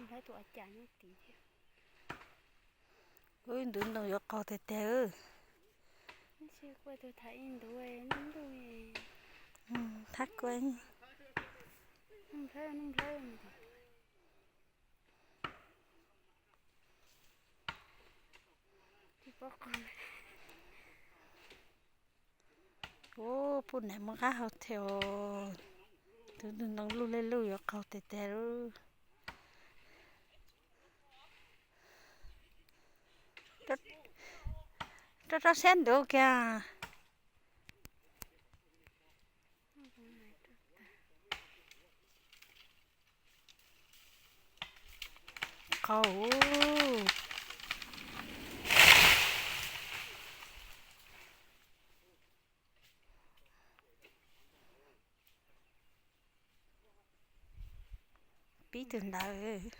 Nplhaib tus a cas nyob tid thiab. Ub, ntug ntoo yuav qaug tiag tiag. Ntshe kuj tus tham ib ntuv ntuj. Thab kuj. Nplhaib, nplhaib. Ub, pub nam muab qab hau thiab. Tus ntoo luj li luj yuav qaug tiag tiag lauj. Rau rau siab ntuv kiag. Qaug. Pib tus ntawd.